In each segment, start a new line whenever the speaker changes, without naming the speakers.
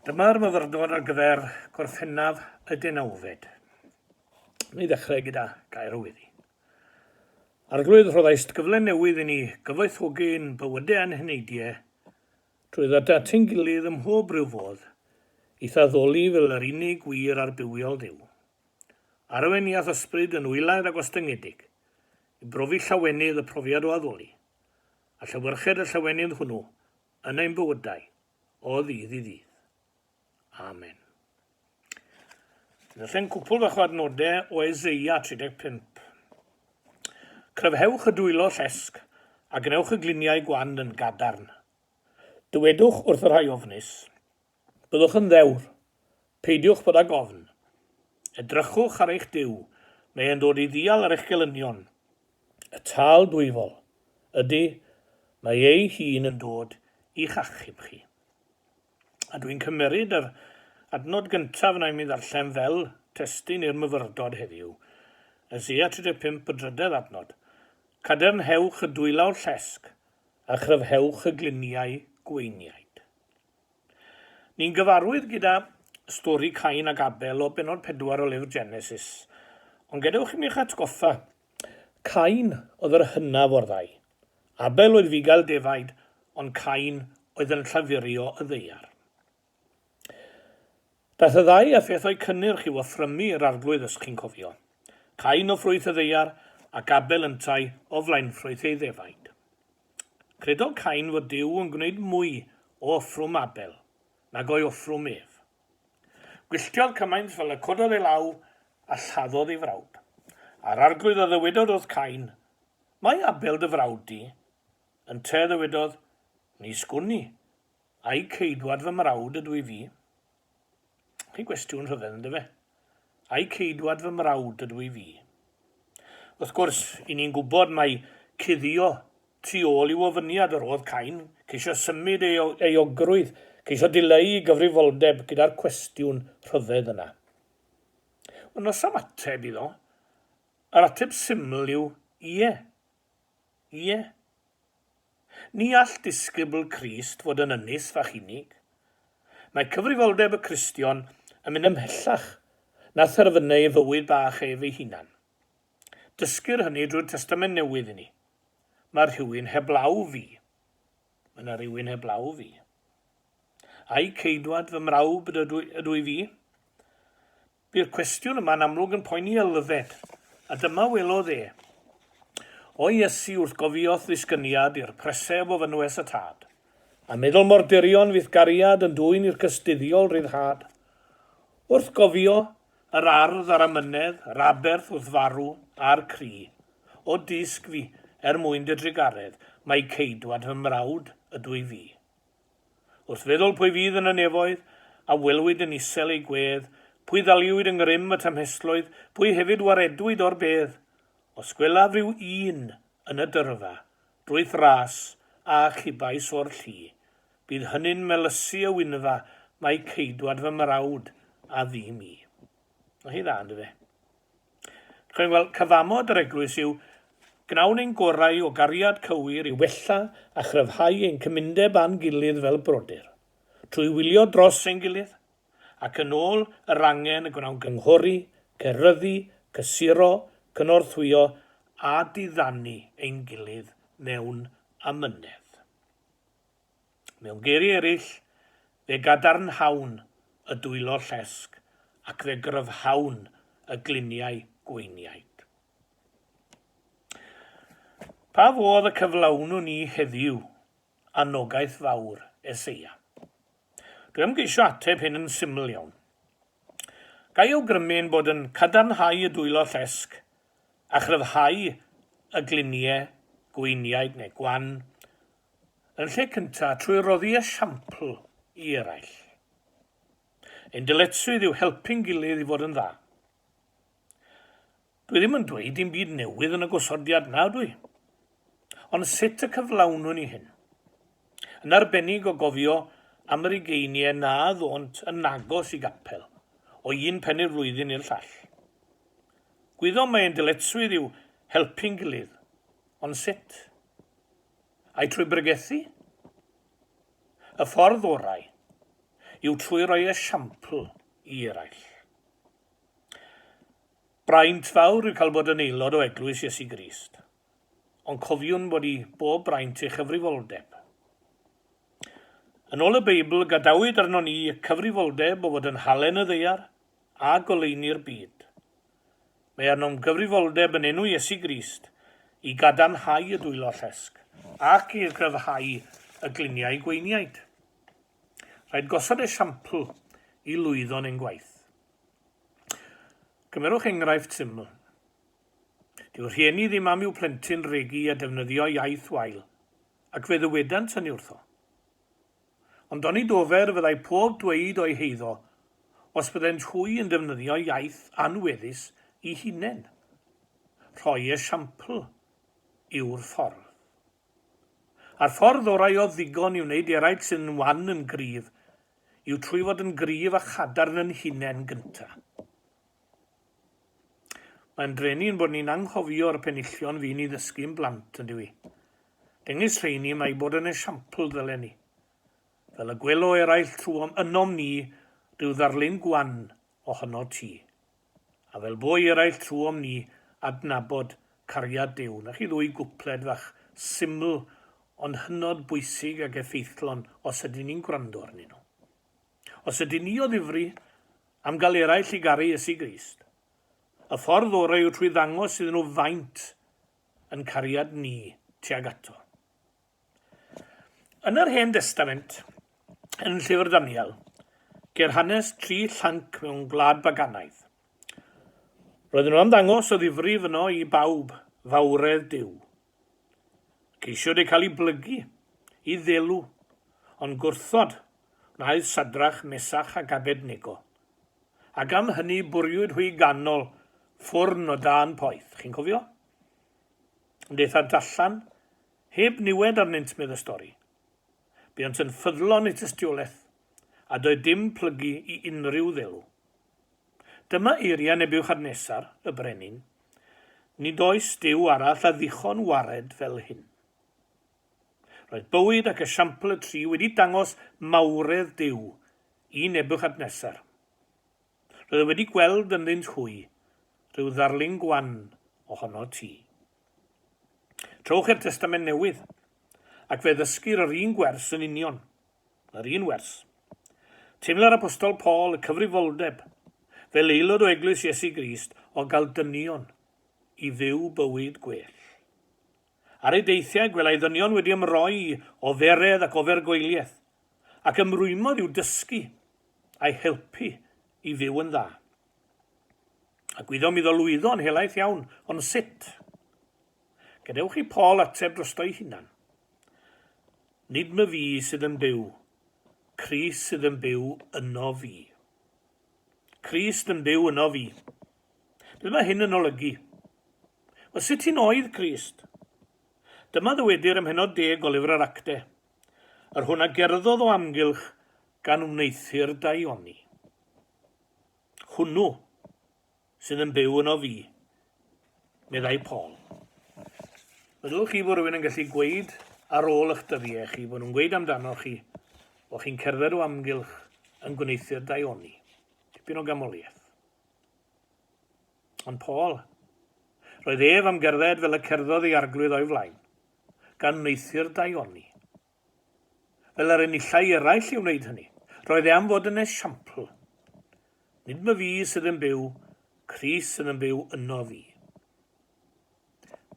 Dyma'r myfyrdod ar gyfer Gorffennaf y Deunawfed. Ni ddechrau gyda gair o weddi. Arglwydd, rhoddaist gyfle newydd i ni gyfoethogi'n bywydau a'n heneidiau trwy ddod at ein gilydd ym mhob rhyw fodd, i'th addoli fel yr unig wir a'r bywiol Dduw. Arwain ni a'th ysbryd yn wylaidd a gostyngedig, i brofi llawenydd y profiad o addoli, a llewyrched y llawenydd hwnnw yn ein bywydau o ddydd i ddydd. Amen. Darllen cwpl fach o adnodau o Eseia 35. Cryfhewch y dwylo llesg a gwnewch y gliniau gwan yn gadarn. Dywedwch wrth y rhai ofnus, byddwch yn ddewr, peidiwch bod ag ofn. Edrychwch ar eich Duw, mae e'n dod i ddial ar eich gelynion. Y tâl dwyfol, ydy, mae ei hun yn dod i'ch achub chi. A dwi'n cymeryd yr adnod gyntaf yna i mi ddarllen fel testun i'r myfyrdod heddiw, Eseia 35, y drydedd adnod, Cadernhewch y dwylawr llesg, a chryfhewch y gliniau gweiniaid. Ni'n gyfarwydd gyda stori Cain ac Abel o bennod 4 o lyfr Genesis, ond gadewch i mi'ch atgoffa, Cain oedd yr hynaf o'r ddau. Abel oedd fugail defaid, ond Cain oedd yn llafurio y ddaear. Daeth y ddau â pheth o'u cynnyrch i'w offrymu i'r Arglwydd, os chi'n cofio. Cain o ffrwyth y ddaear, ac Abel yntau o flaenffrwyth ei ddefaid. Credodd Cain fod Duw yn gwneud mwy o offrwm Abel nag o'i offrwm ef. Gwylltiodd cymaint fel y cododd ei law a lladdodd ei frawd. A'r Arglwydd a ddywedodd wrth Cain, Mae Abel dy frawd di? Ynte a ddywedodd, Nis gwn i, ai ceidwad fy mrawd ydw i fi? Chi gwestiwn rhyfedd yndyfe? Ai ceidwad fy mrawd ydw i fi? Wrth gwrs, i ni'n gwybod mai cuddio tu ôl i'w ofyniad yr oedd Cain, ceisio symud ei euogrwydd, ceisio dileu ei gyfrifoldeb gyda'r cwestiwn rhyfedd yna. Wel, nos am ateb iddo. Yr ateb syml yw ie. Ie. Ni all disgybl Crist fod yn ynys fach unig. Mae cyfrifoldeb y Cristion yn mynd ymhellach na therfynau ei fywyd bach ef ei hunan. Dysgir hynny drwy'r Testament Newydd i ni. Mae rhywun heblaw fi. Mae yna rywun heblaw fi. Ai ceidwad fy mrawd ydw i fi? Bu'r cwestiwn yma'n amlwg yn poeni Elfed, a dyma welodd e. O Iesu wrth gofio'th ddisgyniad i'r preseb o fynwes y Tad, a meddwl mor dirion fydd gariad yn dwyn i'r cystuddiol ryddhad. Wrth gofio yr ardd a'r amynedd, yr aberth wrth farw, a'r cri, O dysg fi, er mwyn dy drugaredd, mai ceidwad fy mrawd ydw i fi. Wrth feddwl pwy fydd yn y nefoedd, a welwyd yn isel ei gwedd, pwy ddaliwyd yng ngrym y tymhestloedd, pwy hefyd waredwyd o'r bedd? Os gwelaf ryw un yn y dyrfa, drwy'th ras a achubais o'r llu, bydd hynny'n melysu y wynfa mai ceidwad fy mrawd a fu mi. Mae hi dda, yndyfe? Chwn, wel, cyfamod yr eglwys yw gnawn ein gorau o gariad cywir i wella a chryfhau ein cymundeb â'n gilydd fel brodyr, trwy wylio dros ein gilydd, ac yn ôl yr angen y gwnawn gynghori, ceryddu, cysuro, cynorthwyo a diddanu ein gilydd mewn amynedd. Mewn geiriau eraill, fe gadarnhawn y dwylo llesg ac fe gryfhawn y gliniau gweiniaid. Pa fodd y cyflawnwn ni heddiw anogaeth fawr Eseia? Dwi am geisio ateb hyn yn syml iawn. Ga i awgrymu ein bod yn cadarnhau y dwylo llesg a chryfhau y gliniau gweiniaid neu gwan Yn lle cyntaf, trwy roddi esiampl i eraill. Ein dyletswydd yw helpu'n gilydd i fod yn dda. Dwi ddim yn dweud dim byd newydd yn y gosodiad na, dwi? Ond sut y cyflawnwn ni hyn? Yn arbennig o gofio am yr ugeiniau na ddônt yn agos i gapel, o un pen i'r flwyddyn i'r llall. Gwyddom mai ein dyletswydd yw helpu'n gilydd, ond sut? Ai trwy bregethu? Y ffordd orau yw trwy roi esiampl i eraill. Braint fawr yw cael bod yn aelod o Eglwys Iesu Grist, ond cofiwn bod i bob braint ei chyfrifoldeb. Yn ôl y Beibl, gadawyd arnon ni y cyfrifoldeb o fod yn halen y ddaear a goleuni'r byd. Mae arnom gyfrifoldeb yn enw Iesu Grist i gadarnhau y dwylo llesg ac i gryfhau y gliniau gweiniaid. Rhaid gosod esiampl i lwyddo yn ein gwaith. Cymerwch enghraifft syml. Dyw rhieni ddim am i'w plentyn regi a defnyddio iaith wael, ac fe ddywedant hynny wrtho. Ond onid ofer fyddai pob dweud o'i heiddo os byddent hwy yn defnyddio iaith anweddus i hunain? Rhoi esiampl yw'r ffordd. A'r ffordd orau o ddigon i wneud eraill sydd yn wan yn gryf yw trwy fod yn gryf a chadarn yn hunain gyntaf. Mae'n drueni ein bod ni'n anghofio'r penillion fu'n ni ddysgu'n blant, yn dyw i? Dengys rheini mai bod yn esiampl ddylen ni. Fel y gwelo eraill trwom ynom ni rhyw ddarlun gwan ohono ti. A fel bo i eraill trwom ni adnabod cariad Duw. Na chi ddwy gwpled fach syml ond hynod bwysig ac effeithlon os ydyn ni'n gwrando arnyn nhw. Os ydyn ni o ddifri am gael eraill i garu Iesu Grist, y ffordd orau yw trwy ddangos iddyn nhw faint yn cariad ni tuag ato. Yn yr Hen Destament, yn Llyfr Daniel, ger hanes tri llanc mewn gwlad baganaidd. Roedden nhw am ddangos o ddifrif yno i bawb fawredd Duw. Ceisiwyd eu cael i blygu, i ddelw, ond gwrthod wnaeth Sadrach, Mesach ac Abednego. Ac am hynny bwriwyd hwy ganol ffwrn o dân poeth. Chi'n cofio? Ond aethant allan, heb niwed arnynt, medd y stori. Buont yn ffyddlon eu tystiolaeth, a doedd dim plygu i unrhyw ddelw. Dyma eiriau Nebiwchadnesar, y brenin, Nid oes duw arall a ddichon wared fel hyn. Roedd bywyd ac esiampl y tri wedi dangos mawredd Duw i Nebiwchadnesar. Roedd e wedi gweld ynddynt hwy rhyw ddarlun gwan ohono ti. Trowch i'r Testament Newydd, ac fe ddysgir yr un gwers yn union. Yr un wers. Teimla'r Apostol Paul y cyfrifoldeb, fel aelod o Eglwys Iesu Grist, o gael dynion i fyw bywyd gwell. Ar ei deithiau, gwelai ddynion wedi ymroi i oferedd ac ofergoeliaeth, ac ymrwymodd i'w dysgu a'i helpu i fyw yn dda. A gwyddom iddo lwyddo yn helaeth iawn, ond sut? Gadewch i Paul ateb drosto'i hunan. Nid my fi sydd yn byw, Crist sydd yn byw yno fi. Crist yn byw yno fi. Beth mae hyn yn olygu? Wel, sut un oedd Crist? Dyma ddywedir ym mhennod deg o lyfr yr Acte, yr hwn a gerddodd o amgylch gan wneuthur daioni. Hwnnw sydd yn byw yno fi, meddai Paul. Meddylwch chi bod rhywun yn gallu gweud ar ôl eich dyddiau chi, bod nhw'n gweud amdano chi, bod chi'n cerdded o amgylch yn gwneuthur daioni. Tipyn o gamoliaeth. Ond Paul, roedd ef am gerdded fel y cerddodd ei arglwydd o'i flaen, gan wneuthur daioni. Fel yr enillai eraill i wneud hynny. Roedd e am fod yn esiampl. Nid my fi sydd yn byw, Crist sydd yn byw yno fi.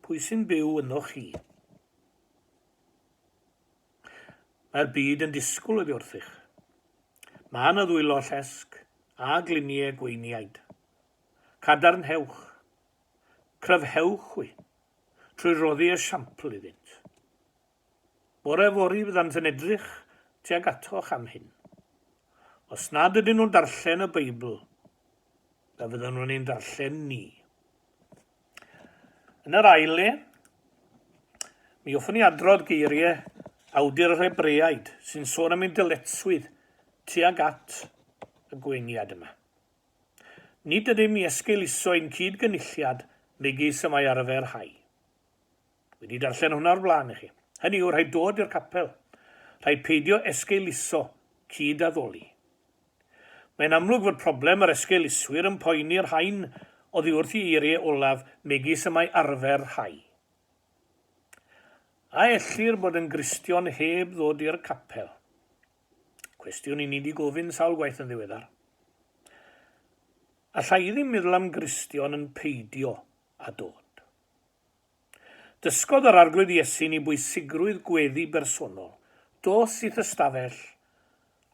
Pwy sy'n byw yno chi? Mae'r byd yn disgwyl oddi wrthych. Mae yna ddwylo llesg a gliniau gweiniaid. Cadarnhewch, cryfhewch hwy, trwy roddi esiampl iddynt. Bore fory fyddant yn edrych tuag atoch am hyn. Os nad ydyn nhw'n darllen y Beibl, fe fyddan nhw'n ein darllen ni. Yn yr ail le, mi hoffwn i adrodd geiriau awdur yr Hebreaid sy'n sôn am ein dyletswydd tuag at y gweiniad yma. Nid ydym i esgeuluso ein cyd-gynulliad megis y mae arfer rhai. Wedi darllen hwnna o'r blaen i chi. Hynny yw, rhaid dod i'r capel. Rhaid peidio esgeuluso cyd-addoli. Mae'n amlwg fod problem yr esgeuluswyr yn poeni'r rhain oddi wrth i eiriau olaf megis y mae arfer rhai. A ellir bod yn Gristion heb ddod i'r capel? Cwestiwn i ni 'di gofyn sawl gwaith yn ddiweddar. Alla i ddim meddwl am Gristion yn peidio â dod. Dysgodd yr Arglwydd Iesu ni bwysigrwydd gweddi bersonol, Dos i'th ystafell,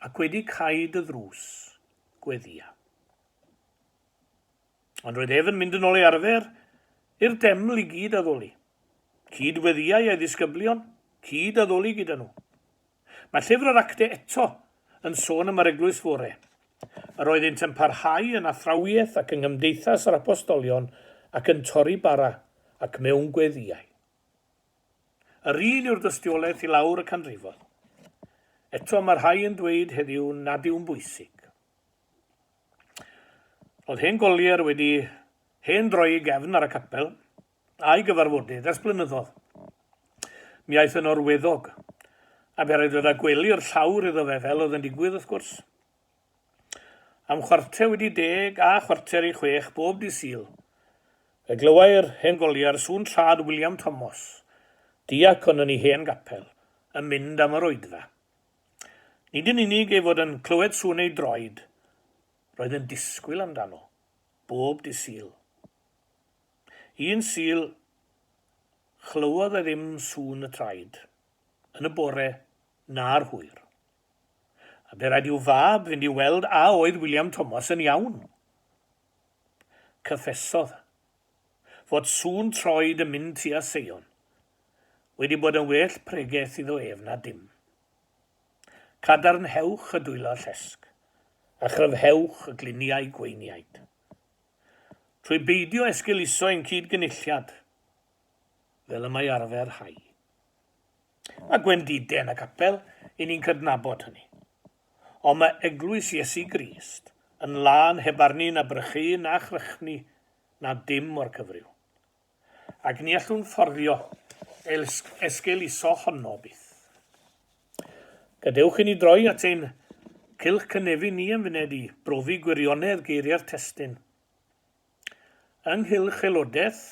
ac wedi cau dy ddrws, gweddïa. Ond roedd ef yn mynd yn ôl ei arfer i'r deml i gyd addoli. Cyd weddïai a'i ddisgyblion, cyd addoli gyda nhw. Mae llyfr yr Actau eto yn sôn am yr eglwys fore. Yr oeddynt yn parhau yn athrawiaeth ac yng nghymdeithas yr apostolion ac yn torri bara ac mewn gweddïau. Yr un yw'r dystiolaeth i lawr y canrifoedd. Eto mae rhai yn dweud heddiw nad yw'n bwysig. Roedd hen golier wedi hen droi ei gefn ar y capel, a'i gyfarfodydd ers blynyddoedd. Mi aeth yn orweddog, a bu raid dod â gwely i'r llawr iddo fe, fel oedd yn digwydd wrth gwrs. Am chwarter wedi deg a chwarter i chwech bob dydd Sul, fe glywai'r hen goliar sŵn trad William Thomas, diacon yn ei hen gapel, yn mynd am yr oedfa. Nid yn unig ei fod yn clywed sŵn ei droed, roedd yn disgwyl amdano, bob dydd Sul. Un Sul, chlywodd e ddim sŵn y traed, yn y bore na'r hwyr. A bu raid i'w fab fynd i weld a oedd William Thomas yn iawn. Cyffesodd fod sŵn troed yn mynd tua Seion wedi bod yn well pregeth iddo ef na dim. Cadarnhewch y dwylo llesg, a chryfhewch y gliniau gweiniaid. Trwy beidio esgeuluso ein cyd-gynulliad, fel y mae arfer rhai. Mae gwendidau yn y capel, i ni'n cydnabod hynny. Ond mae eglwys Iesu Grist yn lân heb arni na brychu na chrychni na dim o'r cyfryw. Ac ni allwn fforddio esgeuluso honno byth. Gadewch i ni droi at ein cylch cynefin ni am funed i brofi gwirionedd geiriau'r testun. Ynghylch aelodaeth,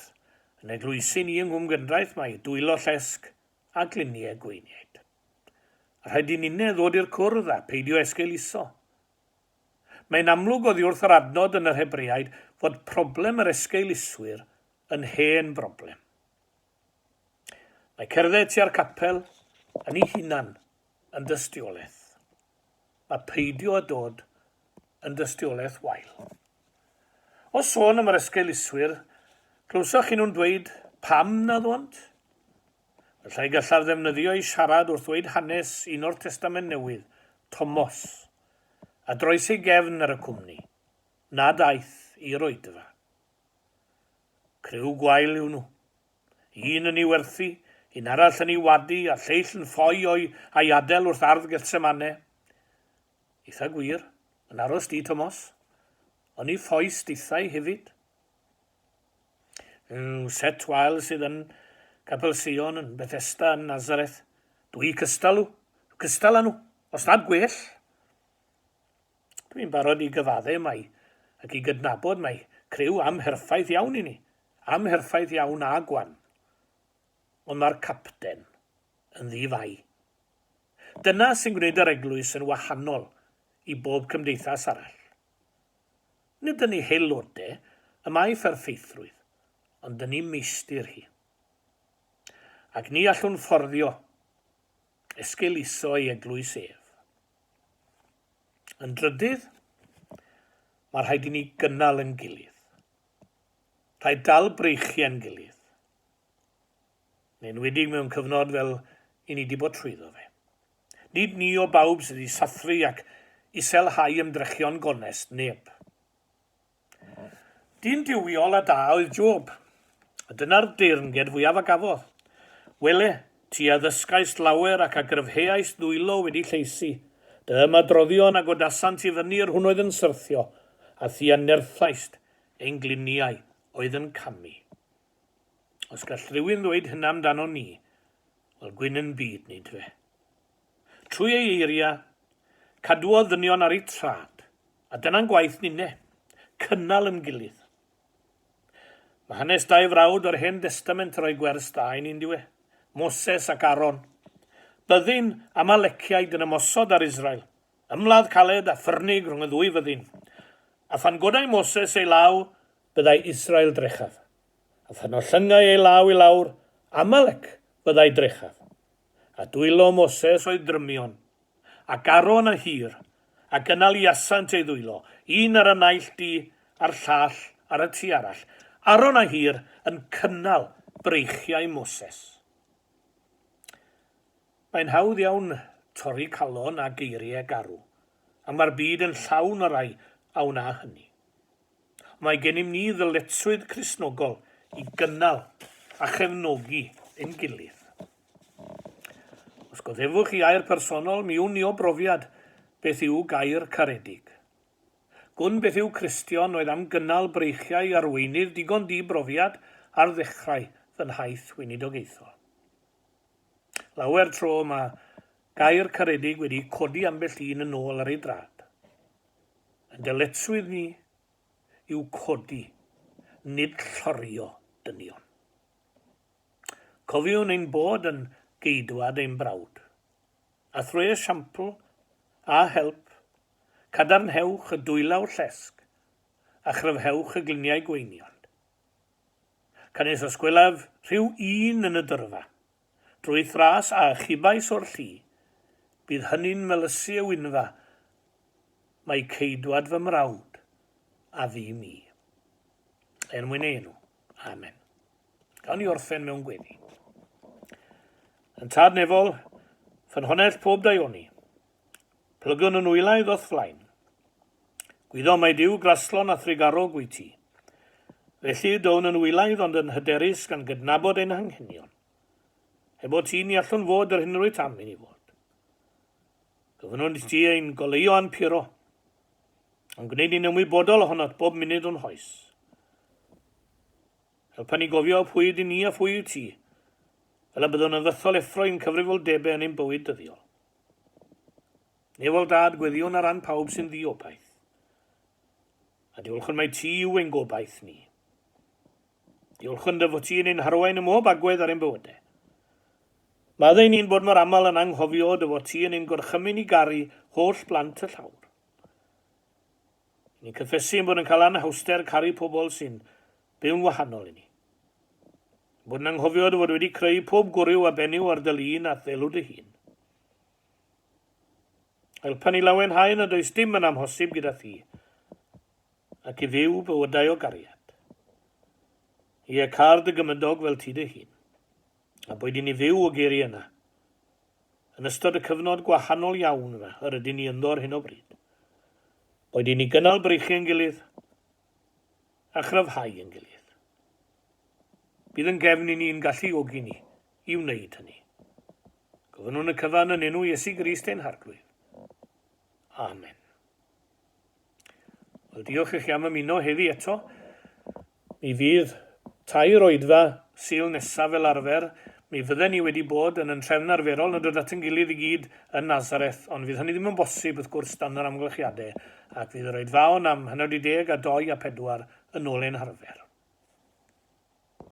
yn eglwysi ni yng Nghwm Gyndraeth mae dwylo llesg a gliniau gweiniaid. A rhaid i ninne ddod i'r cwrdd a peidio esgeuluso. Mae'n amlwg oddi wrth yr adnod yn yr Hebreaid fod problem yr esgeuluswyr yn hen broblem. Mae cerdded tua'r capel yn ei hunan yn dystiolaeth. Mae peidio â dod yn dystiolaeth wael. O sôn am yr esgeuluswyr, clywsoch chi nhw'n dweud pam na ddônt? Efallai gallaf ddefnyddio eu siarad wrth ddweud hanes un o'r Testament Newydd, Tomos, a droes ei gefn ar y cwmni, nad aeth i'r oedfa. Criw gwael yw nhw. Un yn ei werthu, un arall yn ei wadu, a lleill yn ffoi o'i a'i adael wrth ardd Gethsemane. Eitha gwir, yn aros di, Tomos. Oni ffoes dithau hefyd? Yw, set wael sydd yn Capel Sion, yn Bethesda, yn Nazareth. Dwi cystal nhw, cystal â nhw, os nad gwell. Dwi'n barod i gyfadde mai ac i gydnabod mai criw amherffaith iawn i ni, amherffaith iawn a gwan. Ond mae'r capten yn ddi-fai. Dyna sy'n gwneud yr eglwys yn wahanol i bob cymdeithas arall. Nid yn ei haelode y mae pherffeithrwydd, ond yn ei meistr hi. Ac ni allwn fforddio esgeuluso ei eglwys ef. Yn drydydd, mae rhaid i ni gynnal yn gilydd. Rhaid dal breichiau'n gilydd. Yn enwedig mewn cyfnod fel i ni di bod trwyddo fe. Nid ni o bawb sydd i sathru ac iselhau ymdrechion gonest neb. Dyn duwiol a da oedd Job, a dyna'r deyrnged fwyaf a gafodd. Wele, ti a ddysgaist lawer ac a gryfheaist ddwylo wedi llaesu, dy ymadroddion a godasant i fyny yr hwn oedd yn syrthio, a thi a nerthaist ein gliniau oedd yn camu. Os gall rhywun ddweud hynna amdanon ni, wel gwyn yn byd ni, yntyfe? Trwy ei eiriau, cadwodd ddynion ar eu traed. A dyna'n gwaith ninne, cynnal yn gilydd. Mae hanes dau frawd o'r Hen Destament yn rhoi gwers da i ni, yndyw e? Moses ac Aaron. Byddin Amaleciaid yn ymosod ar Israel. Ymladd caled a ffyrnig rhwng y ddwy fyddin. A phan godai Moses ei law, byddai Israel drechaf. A phan ollyngai ei law i lawr, Amalec fyddai drechaf. A dwylo Moses oedd drymion, ac Aaron a Hur, a gynaliasant ei ddwylo, un ar y naill du a'r llall ar y tu arall, Aaron a Hur yn cynnal breichiau Moses. Mae'n hawdd iawn torri calon â geiriau garw, ac mae'r byd yn llawn o rai a wna hynny. Ond mae gennym ni ddyletswydd Cristnogol i gynnal a chefnogi ein gilydd. Os goddefwch i air personol, mi wn i o brofiad beth yw gair caredig. Gwn beth yw Cristion oedd am gynnal breichiau arweinydd digon di-brofiad ar ddechrau fy nhaith weinidogaethol. Lawer tro mae gair caredig wedi codi ambell un yn ôl ar ei drad. Ein dyletswydd ni yw codi, nid llorio dynion. Cofiwn ein bod yn geidwad ein brawd, a thrwy esiampl a help, cadarnhewch y dwylaw llesg, a chryfhewch y gliniau gweinion. Canys os gwelaf rhyw un yn y dyrfa, drwy thras a achubais o'r llu, bydd hynny'n melysu y winfa, mai ceidwad fy mrawd a fu mi. Er mwyn ei enw. Amen. Gawn ni orffen mewn gweddi. Yn Tad nefol, ffynhonnell pob daioni, plygwn yn wylaidd o'th flaen. Gwyddom mai Duw graslon a thrugarog wyt ti. Felly, down yn wylaidd ond yn hyderus gan gydnabod ein hanghenion. Heb o ti ni allwn fod yr hyn rwyt am i ni fod. Gofynnwn i ti ein goleuo a'n puro, a'n gwneud ni'n ymwybodol ohonot bob munud o'n hoes. Helpa ni gofio pwy ydyn ni a phwy yw ti, fel y byddwn yn fythol effro i'n cyfrifoldebau yn ein bywyd dyddiol. Nefol Dad, gweddïwn ar ran pawb sy'n ddiobaith. A diolchwn mai ti yw ein gobaith ni. Diolchwn dy fod ti yn ein harwain ym mhob agwedd ar ein bywydau. Maddau ni'n bod mor aml yn anghofio dy fod ti yn ein gorchymyn i garu holl blant y llawr. Ni'n cyffesu ein bod yn cael anhawster caru pobl sy'n byw'n wahanol i ni. Bod yn anghofio dy fod wedi creu pob gwryw a benyw ar dy lun a'th ddelw dy hun. Helpa ni lawenhau nad oes dim yn amhosib gyda thi, ac i fyw bywydau o gariad. Ie, car dy gymydog fel ti dy hun. A boed i ni fyw o geiriau yna, yn ystod y cyfnod gwahanol iawn yma yr ydyn ni ynddo ar hyn o bryd. Boed i ni gynnal breichiau ein gilydd a chryfhau ein gilydd. Bydd yn gefn i ni'n galluogi ni i wneud hynny. Gofynnwn y cyfan yn enw Iesu Grist ein Harglwydd. Amen. Wel, diolch i chi am ymuno heddi eto. Mi fydd tair oedfa Sul nesaf fel arfer. Mi fydden ni wedi bod yn yn trefn arferol yn dod at yn gilydd i gyd yn Nazareth, ond fydd hynny ddim yn bosib wrth gwrs dan yr amgylchiadau, ac fydd yr oedfaon am 10:30 a 2 a 4 yn ôl ein harfer.